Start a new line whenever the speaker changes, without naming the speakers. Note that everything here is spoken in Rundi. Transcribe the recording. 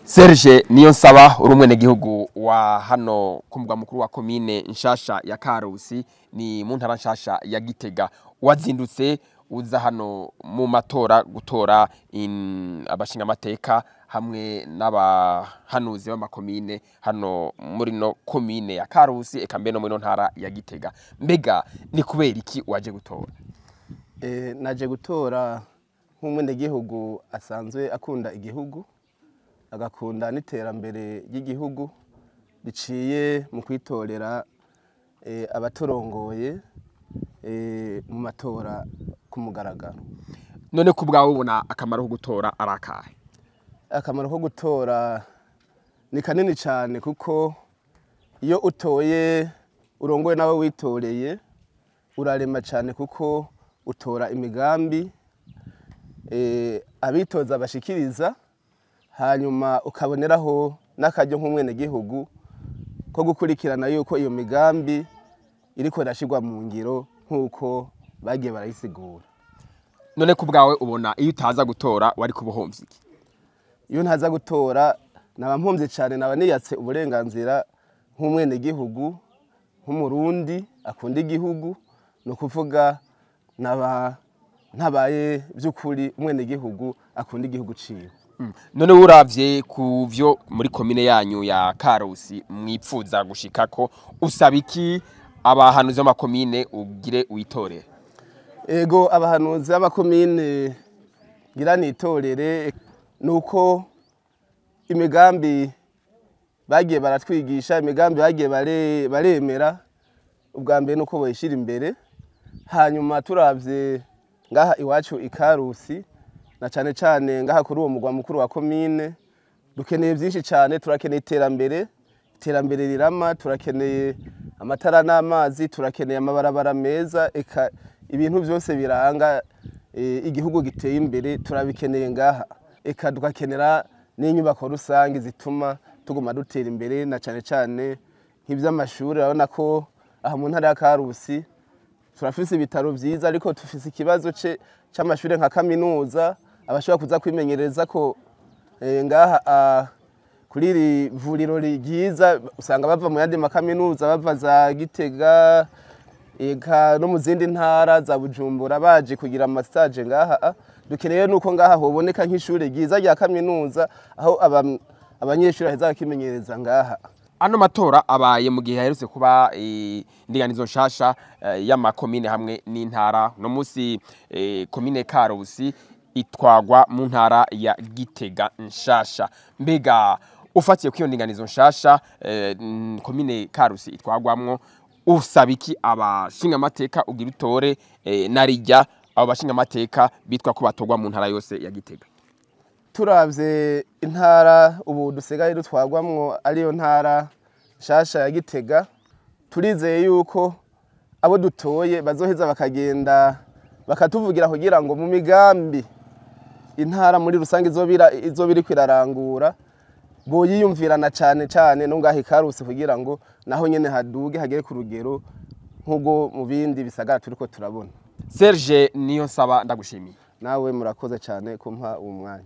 Serge Niyonsaba, uri umwenegihugu wa hano ku mugwa mukuru wa komine nshasha ya Karusi, ni mu ntara nshasha ya Gitega. Wazindutse uza hano mu matora gutora abashingamateka hamwe n'abahanuzi b'amakomine hano muri no komine ya Karusi, eka mbere no muri no ntara ya Gitega. Mbega ni kubera iki waje gutora?
Naje gutora nk'umwenegihugu asanzwe akunda igihugu, agakunda n'iterambere ry'igihugu biciye mu kwitorera abaturongoye mu matora ku mugaragaro.
None ku bwawe ubona akamaro ko gutora ari akahe?
Akamaro ko gutora ni kanini cyane, kuko iyo utoye urongoye nawe witoreye urarema cyane, kuko utora imigambi abitoza bashikiriza, hanyuma ukaboneraho n'akaryo nk'umwenegihugu ko gukurikirana yuko iyo migambi iriko irashirwa mu ngiro nk'uko bagiye barayisigura.
None ku bwawe ubona iyo utaza gutora wari kuba uhomvye iki?
Iyo ntaza gutora naba mpomvye cyane, naba niyatse uburenganzira nk'umwenegihugu, nk'umurundi akunda igihugu, ni ukuvuga naba ntabaye by'ukuri umwenegihugu akunda igihugu ciwe.
None uravye ku vyo muri komine yanyu ya Karusi mwipfuza gushikako, usaba iki abahanuzi b'amakomine ugire witorere?
Ego, abahanuzi b'amakomine ngira nitorere nuko imigambi bagiye baratwigisha, imigambi bagiye baremera, ubwa mbere nuko boyishira imbere. Hanyuma turavye ngaha iwacu i Karusi, na cane cane ngaha kuri uwo mugwa mukuru wa komine, dukeneye byinshi cyane. Turakeneye iterambere, iterambere rirama, turakeneye amatara n'amazi, turakeneye amabarabara meza, eka ibintu byose biranga igihugu giteye imbere turabikeneye ngaha. Eka tugakenera n'inyubako rusange zituma tuguma dutera imbere, na cane cane nk'ivy'amashuri. Urabona ko aha mu ntara ya Karusi turafise ibitaro vyiza, ariko tufise ikibazo c'amashure nka kaminuza abashobora kuza kwimenyereza ko ngaha kuri iri vuriro ryiza, usanga bava mu yandi makaminuza, bava za Gitega eka no mu zindi ntara za Bujumbura baje kugira amastage ngaha. Dukeneye nuko ngaha hoboneka nk'ishure ryiza rya kaminuza aho abanyeshuri baheza bakimenyereza ngaha.
Ano matora abaye mu gihe haherutse kuba indinganizo nshasha y'amakomine hamwe n'intara. No musi komine Karusi itwagwa mu ntara ya Gitega nshasha. Mbega ufatiye ku iyo ndinganizo nshasha komine Karusi itwagwamwo, usaba iki abashingamateka ugira utore, narijya abo bashingamateka bitwa ko batogwa mu ntara yose ya Gitega?
Turavye intara ubu dusigaye dutwagwamwo ariyo ntara nshasha ya Gitega, turizeye yuko abo dutoye bazoheza bakagenda bakatuvugira kugira ngo mu migambi intara muri rusange izobira kwirarangura boyiyumvirana cane cane no ngaha i Karusi, kugira ngo naho nyene haduge hagere ku rugero nk'ubwo mu bindi bisagara turiko turabona.
Serge Niyonsaba, ndagushimiye.
Nawe murakoze cyane kumpa uwo mwanya.